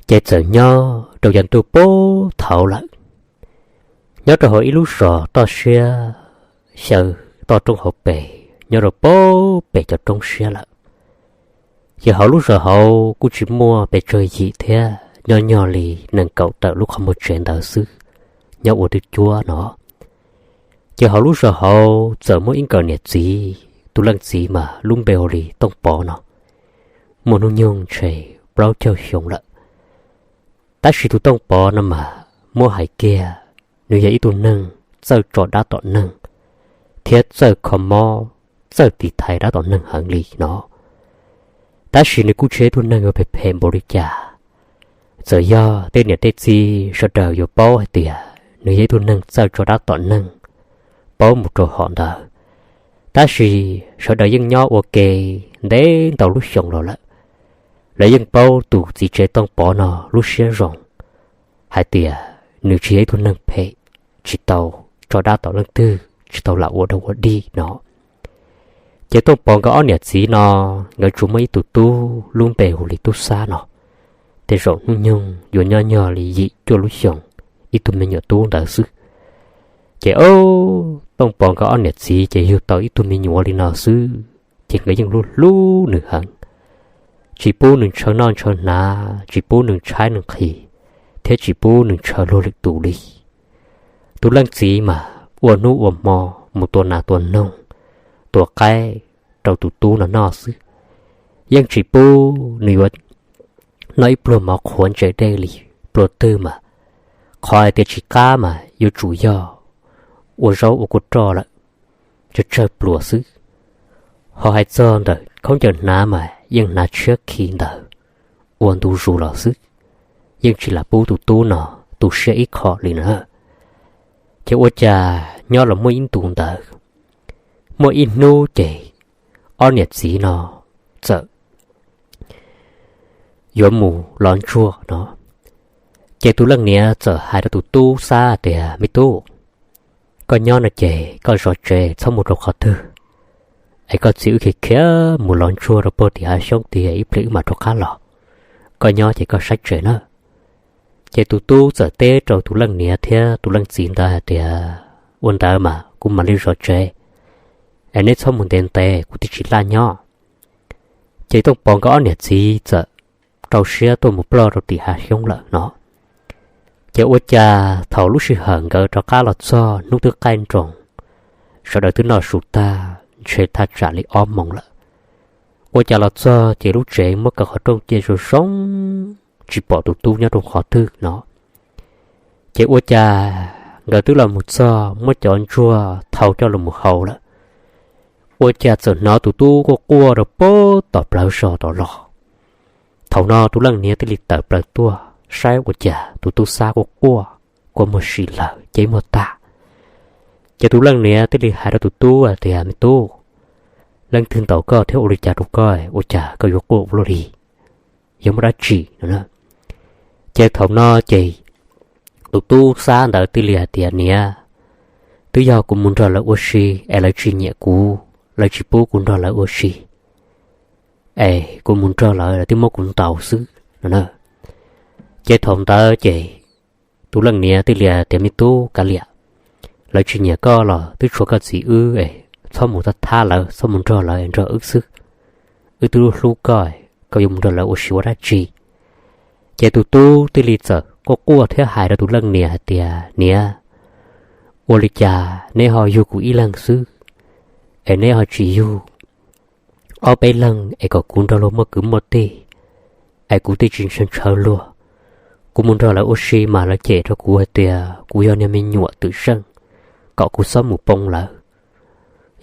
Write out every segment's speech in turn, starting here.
Ces txawm nyob rau yav ntuj puag thaud lawm, nyob rau hauv ib lub zos toj siab xyaw toj roob hauv pes, nyob rau puag pem cov roob siab lawm. Ces hauv lub zos hauv kuj tsis muaj pes tsawg yim thiab, nyob nyog li nees nkaum tawm lub qhov muag tsev ntawd xwb, nyob ua twj cuab no. Ces hauv lub zos hauv txawm muaj ib nkawm niam txiv, tus leej txiv mas lub npe hu li Tooj Pov no, muaj hnub nyoog ntshe plaub caug xyoo lawm. Tab sis tus Tooj Pov no mas muab hais kiag, nws yog ib tug neeg txawj tso dab tom neeg thiab txawj kho mob, txawj tiv thaiv dab tom neeg heev li no. Tab sis nws kuj tsis yog ib tug neeg yuav phem phem npaum li cas. Txawm yog tej niam tej txiv sawv daws yuav paub hais tias nws yog ib tug neeg txawj tso dab tom neeg, paub mus rau hom ntawd, tab sis sawv daws yeej nyob ua ke ntev ntau lub xyoo los lawm, lawv yeej paub tus txiv tsev Tooj Pov no lub siab zoo hais tias nws tsis yog ib tug neeg phem, tsis tau tso dab tom leej twg, tsis tau lam ua dog ua dig no. Ces Tooj Pov nkawd ob niam txiv no, nkawd tsuas muaj ib tug tub lub npe hu li Tub Xab no, tej zaum hnub nyoog yuav nyob nyog li yim cuaj lub xyoos, ib tug me nyuam tub ntawd xwb. Ces o, Tooj Pov nkawd ob niam txiv ces yug tau ib tug me nyuam li no xwb, ces nkawd yeej hlub hlub nws heev, tsis pub nws ntshaw noj ntshaw hnav, tsis pub nws tshaib nws nqhis, thiab tsis pub nws ntshaw luag lwm tus li. Tus leej txiv mas ua hnub ua hmo mus tua nas tua noog, tua qaib rau tus tub no noj xwb, yeej tsis pub nws yuav noj ib pluag mov qhuav ntse dej li. Pluag twg mas, qhov hais tias tsis qab mas yuav tsum yog ua zaub ua kua roj lawm, tsawg tsawg pluas xwb. Ho hais txog ntawm khaub ncaws hnav mas yeej hnav tshiab khi ntawd ua ntu zus los xwb, yeej tsis lam pub tus tub no tu siab ib qho li na. Ces ua cas nyob los muaj ib ntus ntawd, muaj ib hnub ces ob niam txiv no txawm yuav mus lov ntsuag no. Ces tus leej niam txawm hais rau tus tub Xab tias, Me tub, koj nyob no ces koj zov tsev txhob mus rau qhov twg, es koj txiv wb khiav khiav mus lov ntsuag rau puag tim hav xyoob tiag, ib pliag wb mam rov qab los. Koj nyob ces koj saib tsev na. Ces tus tub txawm teb rau tus leej niam thiab tus leej txiv ntawd hais tias, Ua ntawd mas kuv mam li zov tsev, es neb txhob mus ntev ntev, kuv twb tsis laj nyob. Ces Tooj Pov nkawd ob niam txiv txawm rau siab tuaj mus ploj rau tim hav xyoob lawm no. Ces ua cas thaum lub sij hawm nkawd rov qab los txog hnub twb qaij nroos, sawv daws twb noj su tag, ntshe thaj tsam li ob moos lawm. Ua cas los txog ces lub tsev muab kaw qhov rooj cia zoo zoo, tsis pom tus tub nyob rau qhov twg no. Ces ua cas nkawd twb los mus txog muab cov ntsuag thau coj los mus hau lawm, ua cas txawm hnov tus tub quaj quaj rau puag tom plawv zos tom los. Thaum no tus leej niam thiaj li tawm plaws tuaj saib ua cas tus tub Xab quaj quaj, kua muag si lawm, cev muag tag. Ces tus leej niam thiaj li hais rau tus tub hais tias, Me tub, leej twg ntaus koj thiab ua li cas rau koj, ua cas koj yuav quaj ua luaj li? Yog muaj dab tsi no? Ces thaum no ces tus tub Xab ntawd thiaj li hais tias, Niam, twb yog kuv mus nrog lawv ua si es lawv tsis nyiam kuv, lawv tsis pub kuv nrog lawv ua si, es kuv mus nrog lawv, lawv twb muab kuv ntaus xwb no. Ces thaum ntawd ces tus leej niam thiaj li hais tias, Me tub kav liam, lawv tsis nyiam koj los twb tshuav koj txiv wb, txhob mus thab thab lawv, txhob mus nrog lawv, nrog wb xwb. Wb twb hlub koj, koj yuav mus nrog lawv ua si ua dab tsi? Ces tus tub thiaj li txawm quaj quaj thiab hais rau tus leej niam hais tias, Niam, ua li cas neb ho yug kuv ib leeg xwb, es neb ho tsis yug ob peb leeg es kom kuv nrog luag muaj kwv muaj tij, es kuv thiaj tsis ntshaw ntshaw luag. Kuv mus nrog lawv ua si mas lawv cem rau kuv hais tias kuv yog niag me nyuam twm seej, kom kuv txhob mus poob lawv,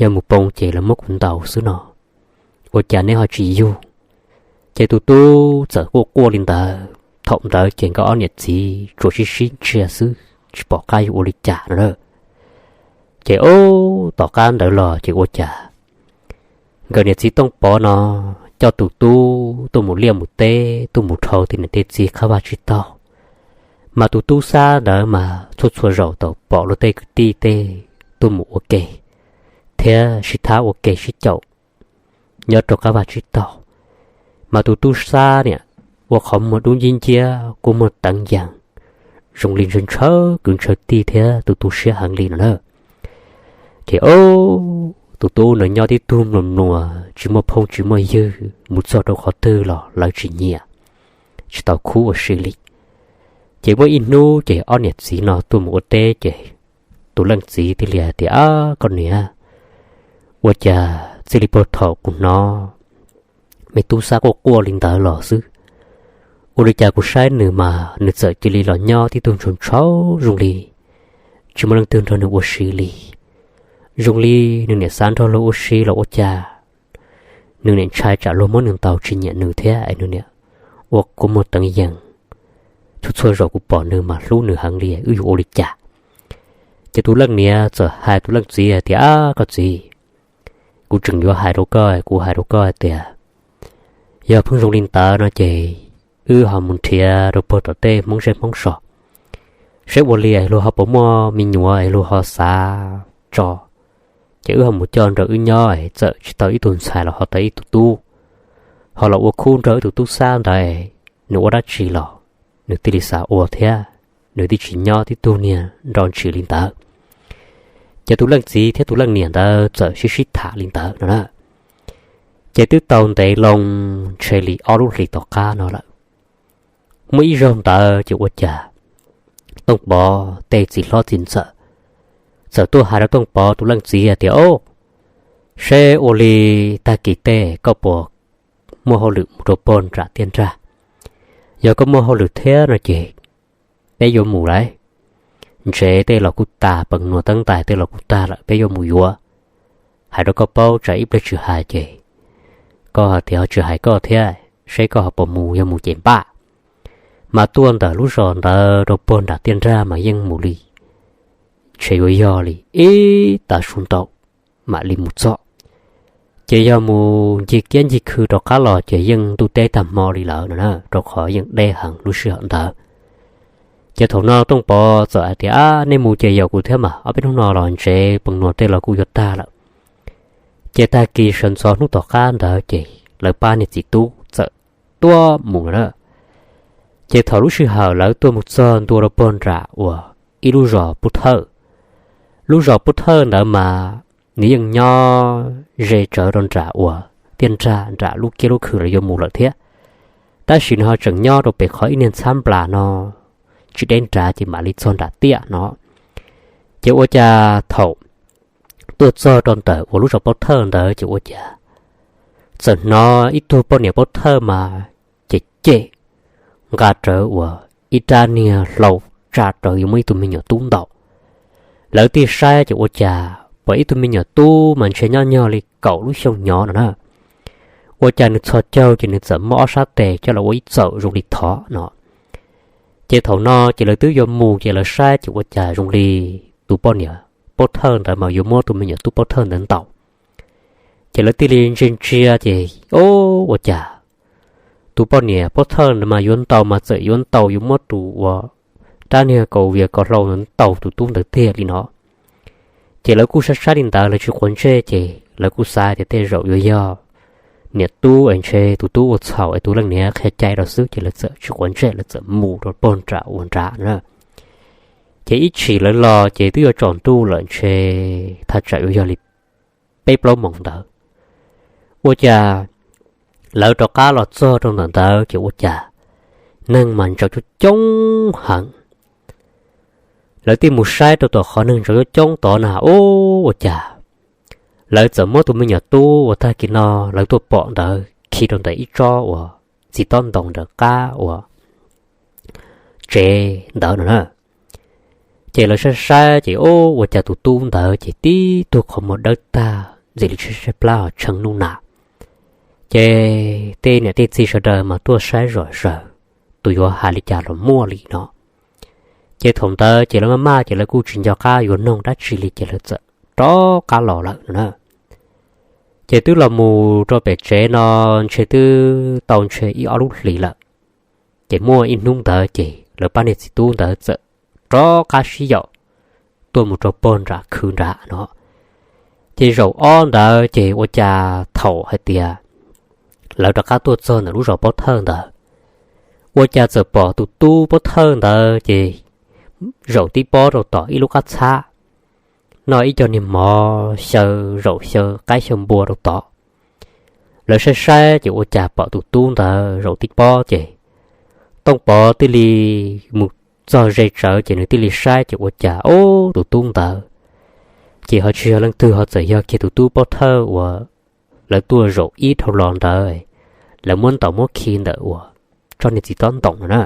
yog mus poob ces lawv muab kuv ntaus xwb no. Ua cas neb ho tsis yug? Ces tus tub txawm quaj quaj li ntawd. Thaum ntawd ces nkawd ob niam txiv tsuas sib sib ntsia xwb, tsis pom qab yuav ua li cas no. Ces ub, tom qab ntawd los ces ua cas nkawd niam txiv Tooj Pov no coj tus tub tuaj mus liaj mus teb, tuaj mus dhau tej niam tej txiv qab vaj tsib taug. Mas tus tub Xab ntawd mas txhua txhua zaus tau pom luag tej kwv tij tej tuaj mus ua ke thiab sib thab ua ke sib caum nyob rau qab vaj tsib taug. Mas tus tub Xab niam ua qhov muag dub nciab nciab, kua muag teev yees, zoo li ntshaw ntshaw kwv ntshaw tij thiab tu tu siab heev li no na. Ces o, tus tub no nyob tib tug mluas mluas tsis muaj phooj tsis muaj ywg, mus txog rau qhov twg los lawv tsis nyiam, tsis tau khub ua si li. Ces muaj ib hnub ces ob niam txiv no tuaj mus ua teb ces tus leej txiv thiaj li hais tias, Ab koj niam, ua cas txij li puag thaum kuv hnov me tub Xab quaj quaj li ntawd los xwb, ua li cas kuv saib nws mas nws txawm cia li los nyob tib tug ntshaus ntshaus zoo li tsis muaj leej twg nrog nws ua si li. Zoo li nws niam xav nrog luag ua si los ua cas, nws niam ntshai tsam luag muab nws ntaus tsis nyiam nws thiab es nws niam ua kua muag teev yees. Txhua txhua zaus kuv pom nws mas hlub nws heev li, wb yuav ua li cas? Ces tus leej niam txawm hais tus leej txiv hais tias, Ab koj txiv, kuv tseem yuav hais rau koj, kuv hais rau koj hais tias yog pheej zoo li ntawd no ces wb ho mus nrhiav rau puag tom tej Hmoob zej Hmoob zos, saib ua li luag ho puas muaj me nyuam es luag ho xav tso, ces wb ho mus coj nrog wb nyob es txawm tsis tau ib tug ntxhais los ho tau ib tug tub, ho los ua khub nrog wb tus tub Xab ntawd, nws ua dab tsi los nws thiaj li xav ua thiab, nws thiaj tsis nyob tib tug niag nro ntshis li ntawd. Ces tus leej txiv thiab tus leej niam ntawd txawm sib sib tham li ntawd no na. Ces twb tau ntev loo ntshe li ob lub hlis tom qab no lawm. Muaj ib zaug ntawd ces ua cas Tooj Pov tej txiv hlob txiv ntxawm txawm tuaj hais rau Tooj Pov tus leej txiv hais tias, Au, seb ua li tag kis tej koj puas muaj hauj lwm mus rau pog nram tiaj nrag? Yog koj muaj hauj lwm thiab no ces peb yuav mus lawm. Ntsev tej los kuj tag, pees nuas teeb ntais tej los kuj tag lawm, peb yuav mus yuav. Hais rau koj paub tsam ib pliag tsis hais ces koj hais tias ho tsis hais koj thiab, seb koj ho puas mus, yog mus ces npaj. Mas tuaj ntawm lub zos ntawd rau pog nram tiaj nrag mas yeej mus li, ntshe yuav yog li ib tav su ntau mam li mus txog. Ces yog mus ncig kiab ncig khw rov qab los ces yeej ntuj teb tag hmo li lawm no na, rau qhov yeej deb heev lub sij hawm ntawd. Ces thaum no Tooj Pov txawm hais tias, Nej mus ces yaum kuv thiab mas, ob peb hnub no los ntsev pees nuas tej los kuj yuav tag lawm. Ces tag kis sawv ntxov hnub tom qab ntawd ces lawv pab niag txiv tub txawm tuaj mus no na. Ces thaum lub sij hawm lawv tuaj mus txog ntua rau pog nram uas ib lub zos Pub Thawj. Lub zos Pub Thawj ntawd mas nws yeej nyob ze tsawv rau nram uas tiaj nrag nram lub kiab lub khw lawv yuav mus lawm thiab, tab sis nws ho tseem nyob rau pem qhov ib niag ntxhab nplas no, tsis deb nrad ces mam li txog nram tiaj no. Ces ua cas thaum tuaj txog rau ntawm uas lub zos Pub Thawj ntawd ces ua cas txawm hnov ib tug poj niam Pub Thawj mas cem cem nqa rawv uas ib rab niag hlau tsa rawv yuav muab ib tug me nyuam tub ntaus. Lawv thiaj saib ces ua cas pom ib tug me nyuam tub mas ntshe nyob nyog li kaum lub xyoo nyob no na. Ua cas nws txhos caug ces nws txawm muab ob sab tes coj los ua ib txawm zoo li thov no. Ces thaum no ces lawv twb yuav mus ces lawv saib ces ua cas zoo li tus poj niam Pub Thawj ntawd mas yuav muab tus me nyuam tub Pub Thawj ntawd ntaus. Ces lawv thiaj li ntsia ntsia ces, o, ua cas tus poj niam Pub Thawj ntawd mas yuav ntaus mas txawm yuav ntaus yuav muab tus uas rab niag kaus vias kaus hlau ntaus tus tub ntawd tiag li no. Ces lawv kuj saib saib li ntawd lawv tsis quav ntsej ces lawv kuj xav tias tej zaum yuav yog niam tub es ntshe tus tub ua txhaum es tus leej niam qhia cai rau xwb ces lawv txawm tsis quav ntsej lawv txawm mus rau pog nram uas nrad na. Ces ib chim lawv los ces twb yuav tsaus ntuj lawm ntshe thaj tsam yuav yog li peb plaub moos ntawd. Ua cas lawv rov qab los txog rau ntawm ntawd ces ua cas neeg mas ntsaws coob coob heev. Lawv thiaj mus saib rau tom qhov neeg ntsaws coob coob tod na, o, ua cas lawv txawm muab tus me nyuam tub uas tag kis no lawv tuaj pom ntawd khi rau ntawm ib tsob uas txiv tob ntoo ntawm qab uas tsev ntawd no na. Ces lawv saib saib ces, o, ua cas tus tub ntawd ces tib tug qhov muag dawb tag ntxim li tshaib tshaib plab ho tshee nuj nas. Ces tej niam tej txiv sawv daws mas tuaj saib zom zaws, tus yuav hais li cas los muaj li no. Ces thaum ntawd ces lawv maj maj ces lawv kuj tsis nco qab yuav noog dab tsi li ces lawv txawm rov qab los lawm no na. Ces twb los mus rau pem tsev no ntshe twb tau ntshe ib ob lub hlis lawm. Ces muaj ib hnub ntawd ces lawv pab niag txiv tub ntawd txawm rov qab sib yaum tuaj mus rau pog nram khw nrad no. Ces zaum ob ntawd ces ua cas thaum hais tias lawv rov qab tuaj txog ntawm lub zos Pob Thawj ntawd, ua cas txawm pom tus tub pov thawj ntawd ces zaum tib pob rau tom ib lub qab txhab, noj ib co niag mov xyaw, zaum xyaw qaib xyaw npua rau tod. Lawv saib saib ces ua cas pom tus tub ntawd zaum tib pob ces Tooj Pov thiaj li mus txog ze tsawv ces nws thiaj li saib ces ua cas ub tus tub ntawd ces ho tsis yog leej twg, ho txawm yog kiag tus tub pov thawj uas lawv tuaj zaum ib dhau los ntawd, lawv muab ntaus muab khi ntawm uas tsob niag txiv tob ntoos no na.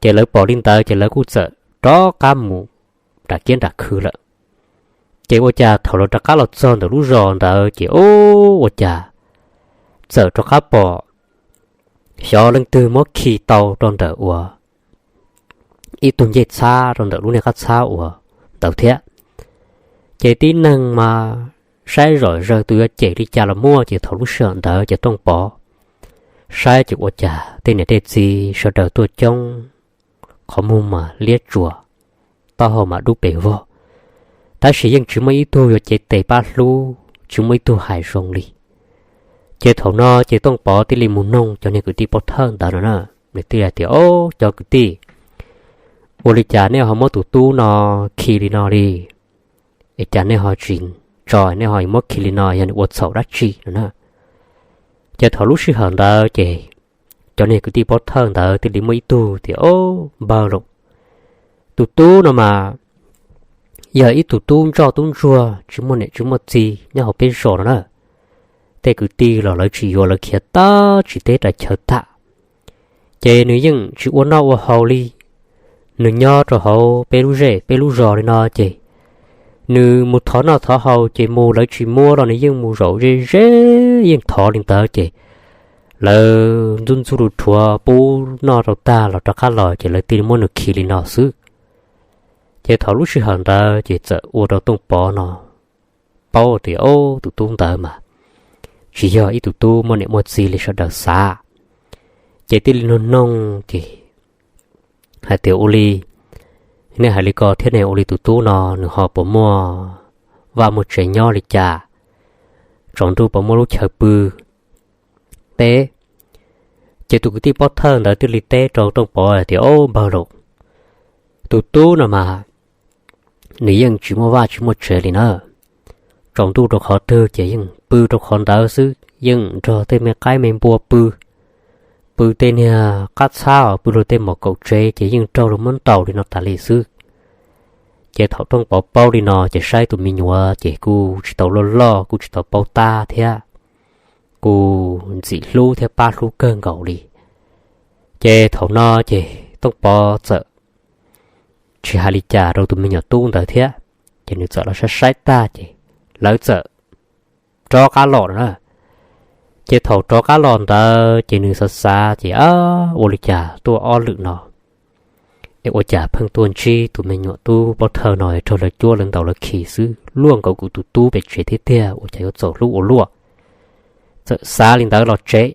Ces lawv pom li ntawd ces lawv kuj txawm rov qab mus nram kiab nram khw lawm. Ces ua cas thaum lawv rov qab los txog ntawm lub zos ntawd ces ub ua cas txawm rov qab pom xyov leej twg muab khi tau rau ntawm uas ib tug ncej txhab rau ntawm lub niag qab txhab uas ntawd thiab. Ces tib neeg mas saib zom zaws tus yuav cem li cas los muaj, ces thaum lub sij hawm ntawd ces Tooj Pov saib ces ua cas tej niam tej txiv sawv daws tuaj coob, qhov muag mas liab tsuas, taub hau mas dub pes vog, tab sis yeej tsis muaj ib tug yuav cev tes pab hlub, tsis muaj ib tug hais zoo li. Ces thaum no ces Tooj Pov thiaj li mus noog cov niag kwv tij pov thawj ntawd no na, nws thiaj li hais tias, Au, cov kwv tij, ua li cas nej ho muab tus tub no khi li no li? Es cas nej ho tsis tso, nej ho muab khi li no, yog nws ua txhaum dab tsi no na? Ces thaum lub sij hawm ntawd ces cov niag kwv tij pov thawj ntawd thiaj li muaj ib tug tias, Au, npawg lauj, tus tub no mas yog ib tug tub ntsoj tub ntsuag tsis muaj niam tsis muaj txiv nyob hauv peb zos no na. Tej kwv tij los lawv tsis yuav, lawv khiav tag tsis teb ras chaw tham. Ces nws yeej tsis ua noj ua haus li. Nws nyob rau hauv peb lub zej peb lub zos li no ces nws mus thov noj thov haus ces mus, lawv tsis muab los nws yeej mus zaum ze ze, yeej thov li ntawd ces lawv ntxub ntxub rhuav rhuav pub noj rau tag los rov qab los ces lawv thiaj li muab nws khi li no xwb. Ces thaum lub sij hawm ntawd ces txawm ua rau Tooj Pov no paub tias, Au, tus tub ntawd mas tsis yog ib tug tub muaj niam muaj txiv li sawv daws xav. Ces thiaj li noog noog ces hais tias, Ua li, nej hais li ko thiab ne, ua li tus tub no nws ho puas muaj vaj muaj tsev nyob li cas, tsaus ntuj puas muaj lub chaw pw? Teb. Ces tus kwv tij pov thawj ntawd thiaj li teb rau Tooj Pov hais tias, Au, npawg lauj, tus tub no mas nws yeej tsis muaj vaj tsis muaj tsev li na. Tsaus ntuj rau qhov twg ces yeej pw rau qhov ntawd xwb, yeej nrog tej me qaib me npua pw, pw tej niag qab txhab, pw luag tej mom kaum tsev ces yeej raug luag muab ntaus li no tas li xwb. Ces thaum Tooj Pov paub li no ces saib tus me nyuam ces kuj tsis tau loj loj, kuj tsis tau paub tab thiab, kuj ntxim hlub thiab pab hlub kawg nkaus li. Ces thaum no ces Tooj Pov txawm tsis hais li cas rau tus me nyuam tub ntawd thiab, ces nws txawm los saib saib tag ces lawv txawm rov qab los no na. Ces thaum rov qab los ntawd ces nws xav xav ces, Ab, ua li cas tuaj ob lwm no es ua cas pheej tuaj ntsib tus me nyuam tub pov thawj no raug lawv cuab lawv ntaus lawv khi xwb, luaj nkaus kuv tus tub pem tsev thiab tiag, ua cas yuav txaus hlub ua luaj. Txawm xav li ntawd los tsev.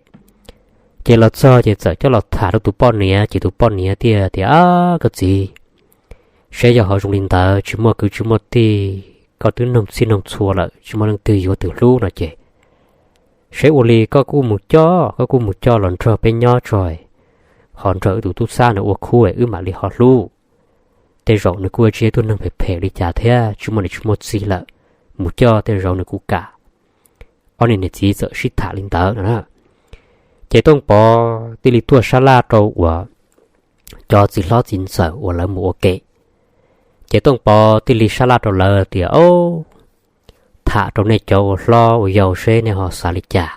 Ces los txog ces txawm coj los tham rau tus poj niam, ces tus poj niam thiaj tias, Ab, koj txiv, saib yog ho zoo li ntawd tsis muaj kwv tsis muaj tij, koj twb noog txhij noog txhua lawm tsis muaj leej twg yuav twg hlub no ces saib ua li koj kuj mus coj, koj kuj mus coj los nrog peb nyob tso, ho nrog wb tus tub Xab no ua khub wb mam li ho hlub. Tej zaum nws kuj tsis yog tug neeg phem phem li cas thiab, tsis muaj niam tsis muaj txiv lawm, mus coj tej zaum nws kuj kam. Ob niam niam txiv txawm sib tham li ntawd no na. Ces Tooj Pov thiaj li tuaj sab laj rau uas cov txiv hlob txiv ntxawm uas lawv mus ua ke. Ces Tooj Pov thiaj li sab laj rau lawv tias, Au, tham rau nej cov uas hlob uas yau seb nej ho xav li cas.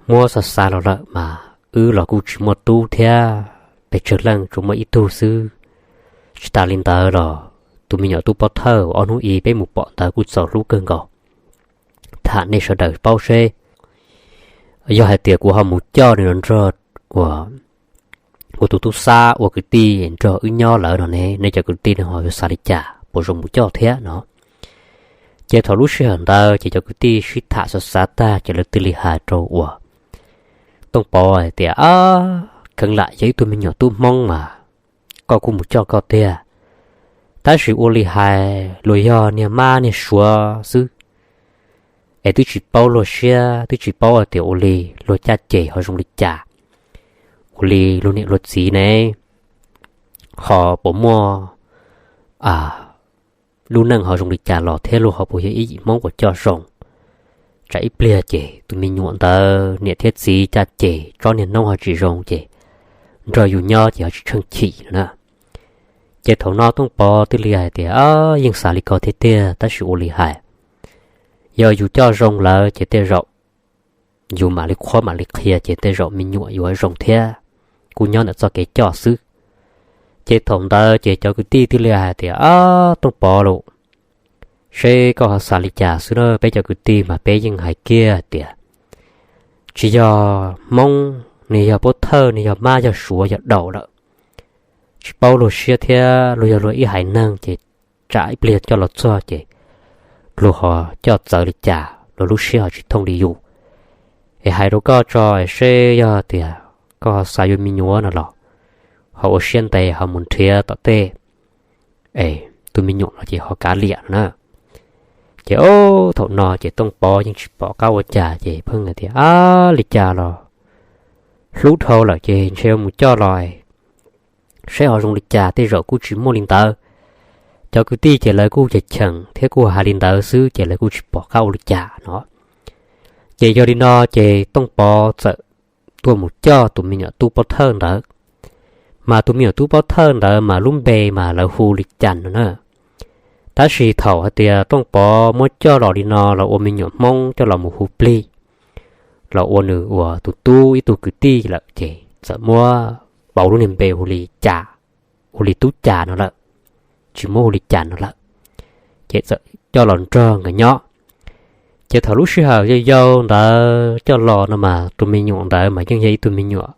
Muab xav xav los lawm mas wb los kuj tsis muaj tub thiab, pes tsawg leej tsuas muaj ib tug xwb. Tsis tas li ntawd los tus me nyuam tub pov thawj ob hnub ib peb mus pom ntawd kuj txaus hlub kawg nkaus. Tham nej sawv daws paub seb, yog hais tias kuv ho mus coj nws los nrog uas kuv tus tub Xab ua kwv tij nrog wb nyob lawm no ne, nej cov kwv tij no ho yuav xav li cas, puas zoo mus coj thiab no? Ces thaum lub sij hawm ntawd ces cov kwv tij sib tham xav xav tag ces lawv thiaj li hais rau uas Tooj Pov hais tias, Ab, kheev lam yog ib tug me nyuam tub Hmoob mas koj kuj mus coj koj tiag, tab sis ua li hais luag yog niag mab niag suav xwb, es twb tsis paub luag siab, twb tsis paub hais tias ua li luag caj ces ho zoo li cas. kuv li luag niam luag txiv ne, ho puas muaj lub neej ho zoo li cas los thiab luag ho puas yog ib yim Hmoob uas coj zoo. Tsam ib pliag ces tus me nyuam ntawd niam thiab txiv caj ces tsob niag noob ho tsis zoo ces nrog yus nyob ces ho tsis tsheej chim no na. Ces thaum no Tooj Pov thiaj li hais tias, Yeej xav li ko thiab tiag, tab sis ua li hais, yog yus coj zoo lawm ces tej zaum yus mam li qhuab mam li qhia ces tej zaum me nyuam yuav zoo thiab. Kuj nyob ntawm txoj kev coj xwb. Ces thaum ntawd ces cov kwv tij thiaj li hais tias, Tooj Pov lauj, seb koj ho xav li cas xwb na, peb cov kwv tij mas peb yeej hais kiag tias tsis yog Hmoob, nws yog Pov Thawj, nws yog Mab, yog Suav, yog Daus lawm, tsis paub luag siab thiab luag yog luag ib haiv neeg ces tsam ib pliag coj los txog ces luag ho coj txawv li cas, luag lub siab ho tsis thooj li yus. Es hais rau koj tso, seb yog tias koj ho xav yuav me nyuam no los ho ua siab ntev ho mus nrhiav tom tej es tus me nyuam no ces ho kav liam no na. Ces thaum no ces Tooj Pov yeej tsis pom qab ua cas ces pheej hais tias, Ab, li cas los hlub dhau lawm ces ntshe yuav mus coj los seb ho zoo li cas, tej zaum kuj tsis muaj li ntawd. Cov kwv tij ces lawv kuj cheem cheem thiab kuj hais li ntawd xwb ces lawv kuj tsis pom qab ua li cas no. Ces yog li no ces Tooj Pov txawm tuaj mus coj tus me nyuam tub Pov Thawj ntawd. Mas tus me nyuam tub Pov Thawj ntawd mas lub npe mas lawv hu li Cas no na. Tab sis thaum hais tias Tooj Pov muab coj los li no los ua me nyuam Hmoob coj los mus hu plig los ua nws ua tus tub ib tug kwv tij lawm ces txawm muab pauv lub niag npe hu li Cas, hu li Tub Cas no lawm, tsis muab hu li Cas no lawm. Ces txawm coj los nrog nkawd nyob. Ces thaum lub sij hawm yau yau ntawd coj los no mas tus me nyuam ntawd mas yeej yog ib tug me nyuam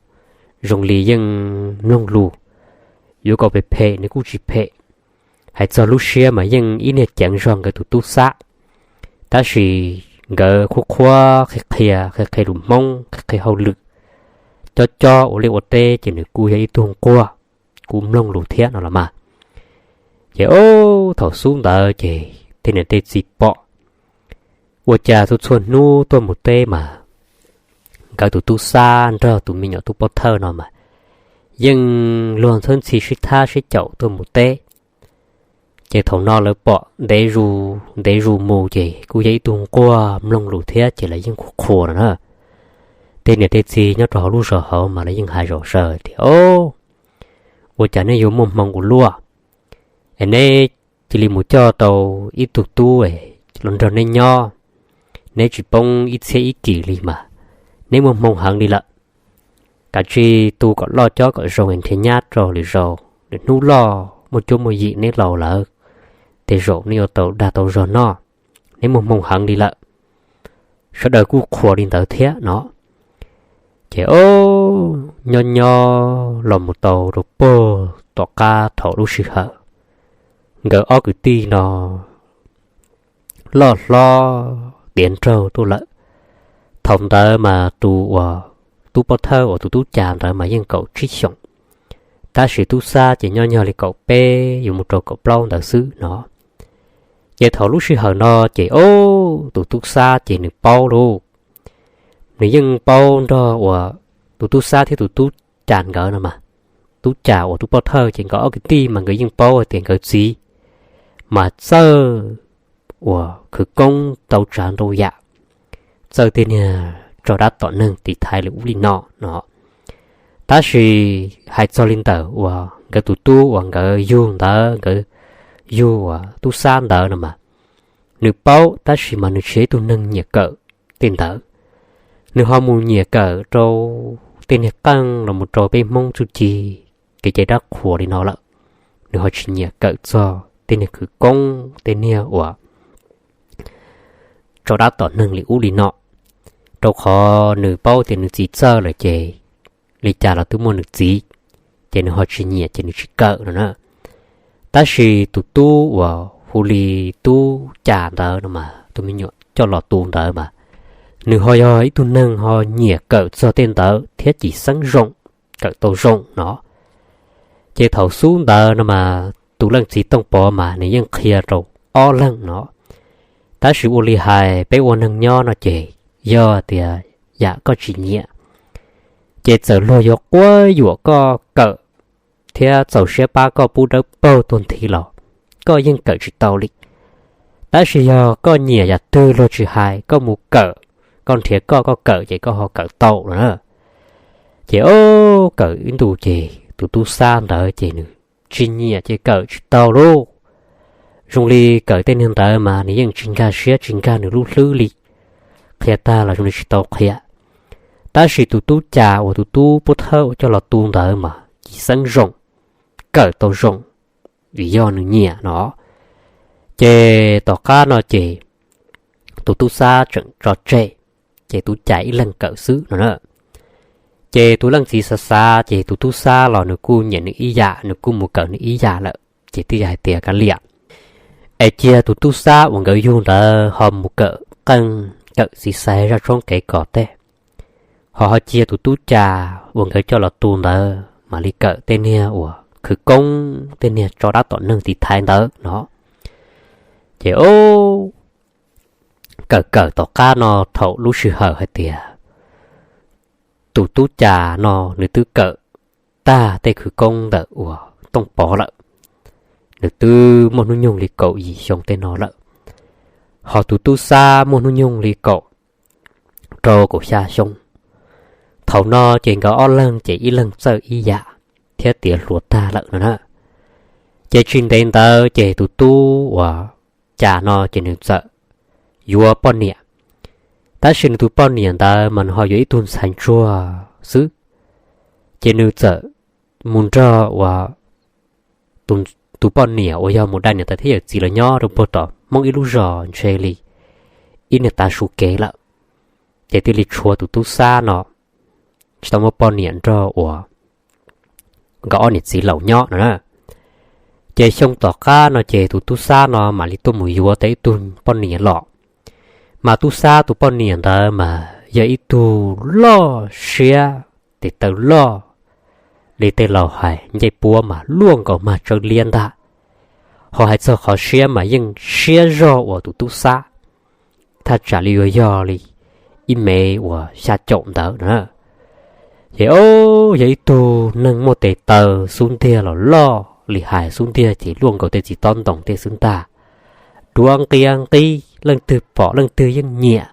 zoo li yeej mloog lus, yuav kom phem phem nws kuj tsis phem. Hais txog lub siab mas yeej ib niag ceev zog nkawd tus tub Xab, tab sis nkawd qhuab qhuab qhia qhia, qhia qhia lus Hmoob, qhia qhia hauj lwm, cob cob ua liaj ua teb ces nws kuj yog ib tug nquag, kuj mloog lus thiab no los mas. Ces thaum xub ntawd ces tej niam tej txiv pom, ua cas txhua txhua hnub tuaj mus teb mas nkawd tus tub Xab nrog tus me nyuam tub Pov Thawj no mas yeej luag ntxhawb ntxhi sib thab sib caum tuaj mus teb. Ces thaum no lawv pom ntev zus ntev zus mus ces kuj yog ib tug nquag mloog lus thiab ces lawv yeej qhuas qhuas no na. Tej niam tej txiv nyob rau hauv lub zos hauv mas lawv yeej hais zom zaws tias, Ua cas neb yuav muaj hmoo ua luaj, es neb cia li mus coj tau ib tug tub los nrog neb nyob, neb tsis poob ib txhiab ib kis li mas neb muaj hmoo heev li lawm. Kav tsij tu kom loj cob kom zoo es nrhiav nyab rau lwm zaus, lwm hnub loj muaj cuab muaj yim neb laus lawm, tej zaum neb yuav tau dag tau zog noj, neb muaj hmoo heev li lawm. Sawv daws kuj qhuas li ntawd thiab no. Ces nyob nyob los mus tau rau puag tom qab thaum lub sij hawm nkawd ob kwv tij no loj hlob tiav nraug tuaj lawm. Thaum ntawd mas tus uas tub Pov Thawj uas tus tub Cas ntawd mas yeej kaum tsib xyoos, tab sis tub Xab ces nyob nyog li kaum peb yuav mus rau kaum plaub ntawd xwb no. Ces thaum lub sij hawm no ces tus tub Xab ces nws paub lauj, nws yeej paub nrog uas tus tub Xab thiab tus tub Cas nkawd no mas. Tub Cas uas tub Pov Thawj ces nkawd ob kwv tij mas nkawd yeej paub hais tias nkawd txiv mas txawj uas khwv koob ntau tsav ntau yam, txawj tej niag tso dab tom neeg tiv thaiv li ub li no no. Tab sis hais txog li ntawm uas nkawd tus tub uas nkawd yug ntawd, nkawd yug uas tub Xab ntawd no mas, nws paub tab sis mas nws tsis yog ib tug neeg nyiam kawm tej ntawd. Nws ho mus nyiam kawm rau tej niag qeej los mus rau peb Hmoob txuj ci kev cai dab qhuas li no lawm. Nws ho tsis nyiam kawm txog tej niag khwv koob, tej niag uas tso dab tom neeg li ub li no, rau qhov nws paub tias nws txiv txawj lawm ces li cas los twb muaj nws txiv, ces nws ho tsis nyiam ces nws tsis kawm no na. Tab sis tus tub uas hu li tub Cas ntawd no mas, tus me nyuam coj los tu ntawd mas, nws ho yog ib tug neeg ho nyiam kawm txog tej ntawd thiab cim xeeb zoo, kawm tau zoo no. Ces thaum xub ntawd no mas tus leej txiv Tooj Pov mas nws yeej qhia rau ob leeg no. Tab sis ua li hais peb ua neeg nyob no ces yog tias yam koj tsis nyiam, ces txawm luag yuav quab yuam koj kawm thiab txaus siab pab koj pub dawb paug tuag nthi los koj yeej kawm tsis tau li. Tab sis yog koj nyiam yam twg luag tsis hais, koj mus kawm, koj nrhiav koj, koj kawm ces koj ho kawm tau no na. Ces o, kawm ib ntus ces tus tub Xab ntawd ces nws tsis nyiam ces kawm tsis tau lauj. Zoo li kawm tej niag ntawd mas nws yeej tsis nkag siab tsis nkag nws lub hlwb li. Qhia tag los zoo li tsis tau qhia. Tab sis tus tub Cas uas tus tub pov thawj uas coj los tu ntawd mas ci xeeb zoo, kawm tau zoo, vim yog nws nyiam no. Ces tom qab no ces tus tub Xab tseem tso tseg, ces tus Cas ib leeg kawm xwb no na. Ces tus leej txiv xav xav ces tus tub Xab los nws kuj nyiam nws ib yam, nws kuj mus kawm nws ib yam lawm, ces twb yog hais tias kav liam, es cia tus tub Xab uas nkawd yug ntawd ho mus kawm qeej kawm txiv xaiv zaj tshoob kev kos tej, ho ho cia tus tub Cas uas nkawd coj los tu ntawd mam li kawm tej niag uas khwv koob, tej niag tso dab tom neeg tiv thaiv ntawd no. Ces o, kawm kawm tom qab no thaum lub sij hawm hais tias tus tub Cas no nws twb kawm tag tej khwv koob ntawm uas Tooj Pov lawm, nws twb muaj hnub nyoog li kaum yim xyoo tej no lawm, ho tus tub Xab muaj hnub nyoog li kaum rau kaum xya xyoo. Thaum no ces nkawd ob leeg ces ib leeg txawj ib yam thiab tiav hluas tag lawm no na. Ces tsis ntev ntawd ces tus tub uas Cas no ces nws txawm yuav poj niam, tab sis nws tus poj niam ntawd mas nws ho yuav ib tug ntxhais ntsuag xwb. Ces nws txawm mus nrog uas tus poj niam uas yog mus dai niam tais thiab yawm txiv los nyob rau puag tom Hmoob ib lub zos ntshe li ib niag tav su kev lawm. Ces thiaj li tshuav tus tub Xab no tsis tau muaj poj niam nrog uas nkawd ob niam txiv laus nyob no na. Ces xyoo tom qab no ces tus tub Xab no mam li tuaj mus yuav tau ib tug poj niam los, mas tub Xab tus poj niam ntawd mas yog ib tug loj siab, tes taw loj li tej laus hais, ncej puab mas luaj nkaus mag tsawb liab ntag. Ho hais txog qhov siab mas yeej siab zog uas tus tub Xab, thaj tsam li yuav yog li ib mev uas xya caum ntawd no na. Ces o, yog ib tug neeg muaj tes taw, xub ntiag los loj li hais, xub ntiag ces luaj nkaus tej txiv tob ntoos tej xwb ntag. Duav nqia nqib, leej twg pom leej twg yeej nyiam,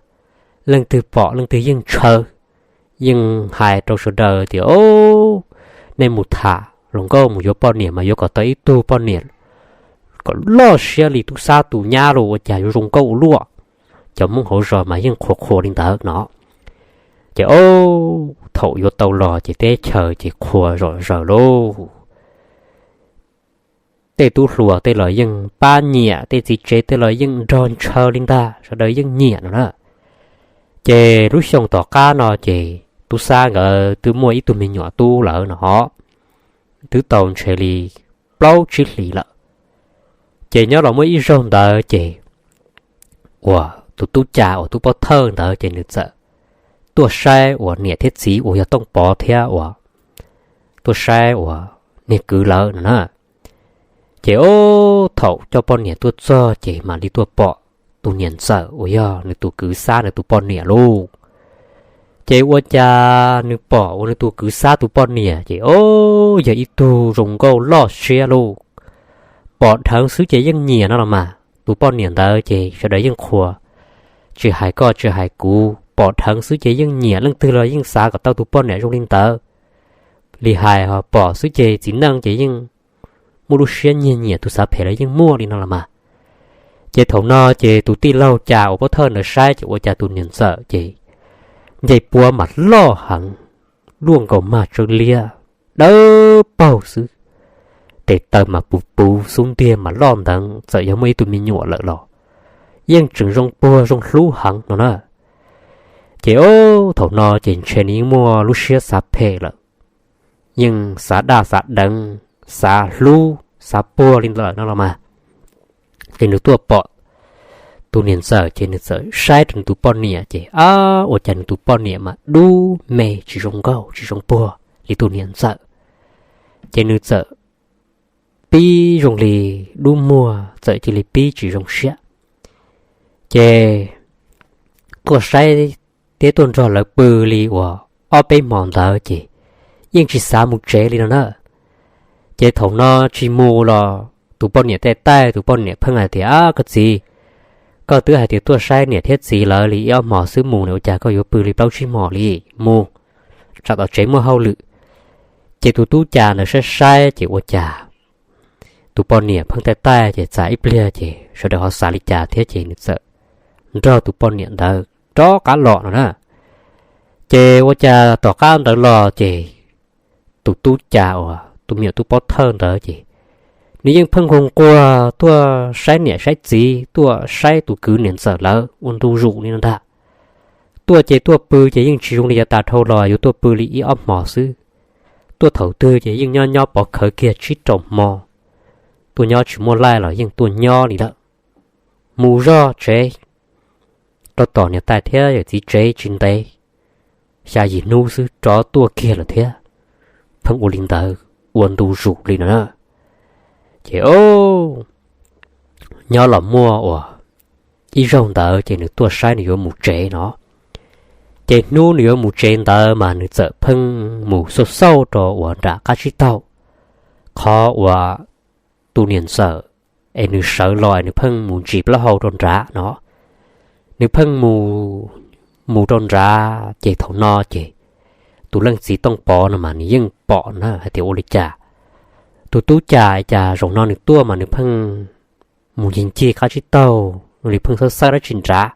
leej twg pom leej twg yeej ntshaw, yeej hais rau sawv daws tias o, nej mus tham hluas nkauj mus yuav poj niam mas yuav kom tau ib tug poj niam kom loj siab li tub Xab tus nyab los ua cas yuav zoo nkauj ua luaj. Cov Hmoob hauv zos mas yeej qhuas qhuas li ntawd no. Ces o, thaum yuav tau los ces teb chaws ces qhuas zom zaws lauj. Tej tub hluas tej los yeej pab nyiam, tej txiv tsev tej los yeej nrog ntshaw li ntag, sawv daws yeej nyiam no na. Ces lub xyoo tom qab no ces tub Xab nkawd twb muaj ib tug me nyuam tub lawm no, twb tau ntshe li plaub tsib hlis lawm. Ces nyob los muaj ib zaug ntawd ces uas tus tub Cas uas tub pov thawj ntawd ces nws txawm tuaj saib uas niam thiab txiv uas yog Tooj Pov thiab uas tuaj saib uas niag kwv lawm no na. Ces o, thaum coj poj niam tuaj txog ces mam li tuaj pom tus niam ntxawm uas yog nws tus kwv Xab nws tus poj niam lauj. Ces ua cas nws pom uas nws tus kwv Xab tus poj niam ces o, yog ib tug zoo nkauj loj siab lauj. Pom dheev xwb ces yeej nyiam no los mas, tus poj niam ntawd ces sawv daws yeej qhuas, tsis hais koj tsis hais kuv, pom dheev xwb ces yeej nyiam, leej twg los yeej xav kom tau tus poj niam zoo li ntawd. Li hais ho pom xwb ces txiv neej ces yeej muaj lub siab nyiag nyiam, tus xav phem los yeej muaj li no los mas. Ces thaum no ces tus tij laug Cas uas pov thawj ntawd saib ces ua cas tus niam ntxawm ces ncej puab mas loj heev, luaj nkaus mag tsawb liab, dawb paug xwb, tes taw mas puv puv, xub ntiag mas loj nteev, txawm yog muaj ib tug me nyuam lawm los yeej tseem zoo puag zoo hlub heev no na. Ces o, thaum no ces ntshe nws yeej muaj lub siab xav phem lawm, yeej xav daj xav deev, xav hlub xav puag li lawm no los mas. Ces nws tuaj pom tus niam ntxawm ces nws txawm saib rau nws tus poj niam ces ab, ua cas nws tus poj niam mas dub me tsis zoo nkauj tsis zoo puag li tus niam ntxawm. Ces nws txawm pib zoo li dub muag, txawm cia li pib tsis zoo siab. Ces tuaj saib thiab tuaj nrog lawv pw li uas ob peb hmos ntawd ces yeej tsis xav mus tsev li no na. Ces thaum no tsis mus los tus poj niam taij taij, tus poj niam pheej hais tias, Ab, koj txiv, koj twb hais tias tuaj saib niam thiab txiv lawv li ib ob hmos xwb, mus no ua cas koj yuav pw li plaub tsib hmos li, mus, tsam tom tsev muaj hauj lwm. Ces tus tub Cas ntawd saib saib ces ua cas tus poj niam pheej taij taij ces txawm ib pliag ces sawv daws ho xav li cas thiab ces nws txawm nrog tus poj niam ntawd rov qab los no na. Ces ua cas tom qab ntawd los ces tus tub Cas uas tus me nyuam tub pov thawj ntawd ces nws yeej pheej nquag nquag tuaj saib niam saib txiv, tuaj saib tus kwv niam ntxawm lawv ua ntu zus li no ntag. Tuaj ces tuaj pw ces yeej tsis zoo li yav tas dhau los yuav tuaj pw li ib ob hmos xwb. Tuaj thaum twg ces yeej nyob nyob pov khawv kiag tsib rau hmo, tuaj nyob tsis muaj laij los yeej tuaj nyob li lawm. Mus zog tsev, rau tom niam tais thiab yawm txiv tsev tsis ntev, xya yim hnub xwb rov tuaj kiag lawm thiab. Pheej ua li ntawd ua ntu zus li no na. Ces o, nyob los muaj uas ib zaug ntawd ces nws tuaj saib nws yuav mus tsev no. Ces hnub nws yuav mus tsev ntawd mas nws txawm pheej mus xauj xauj rau uas nram qab tsib taug, qhov uas tus niam ntxawm es nws sawv los es nws pheej mus ntsis plaub hau rau nrad no. Nws pheej mus, mus rau nrad ces thaum no ces tus leej txiv Tooj Pov no mas nws yeej pom na hais tias ua li cas tus tub Cas cas zaum no nws tuaj mas nws pheej mus ncig ncig qab tsib taug li, pheej xawb xawb dab tsi nrad.